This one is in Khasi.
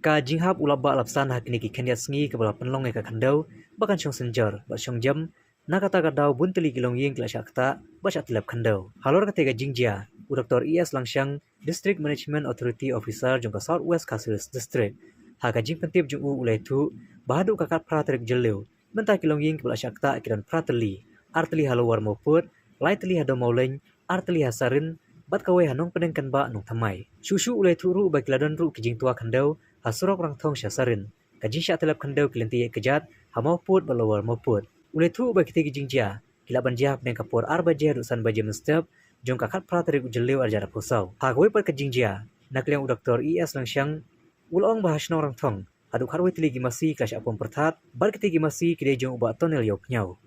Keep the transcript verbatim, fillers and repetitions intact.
Ka jinghap u lapbah lapsan ha kine ki khyndiat sngi kaba la pynlong ïa ka khyndew ba kan shong synjor bad shong jem, na kata ka daw bun tylli ki longïing ki la shah ktah bad shah tyllep khyndew. Halor kata ka jingjia, u Doctor E S Langshang, District Management Authority Officer jong ka South West Khasi Hills District, ha ka jingpyntip jong u u la ïathuh ba haduh ka khatphra tarik Jylliew, mynta ki longïing kiba la shah ktah ki don phra tylli, ar tylli ha Lower Mawpud, lai tylli ha Dong Mawleng, ar tylli ha Sarin, bad kawei ha Nongpdeng Kenbah Nongthymmai. Shuh shuh u la ïathuh ruh ba ki la don ruh ki jingtwa khyndew ha surok Rangthong sha Sarin, ka jingshah tyllep khyndew ki lynti ïaid kjat ha Mawpud bad Lower Mawpud. U la ïathuh ba kita ki jingjia ki lah ban jia hapdeng ka por ar baje haduh san baje mynstep jong ka khatphra tarik u Jylliew arhajar arphew saw. Ha kawei pat ka jingjia, na ka liang u Doctor E S Langshang u la ong ba ha shnong Rangthong haduh khatwei tylli ki masi ki la shah pom pyrthat bad kita ki masi ki dei jong u Bah Tonel Ïawphniaw.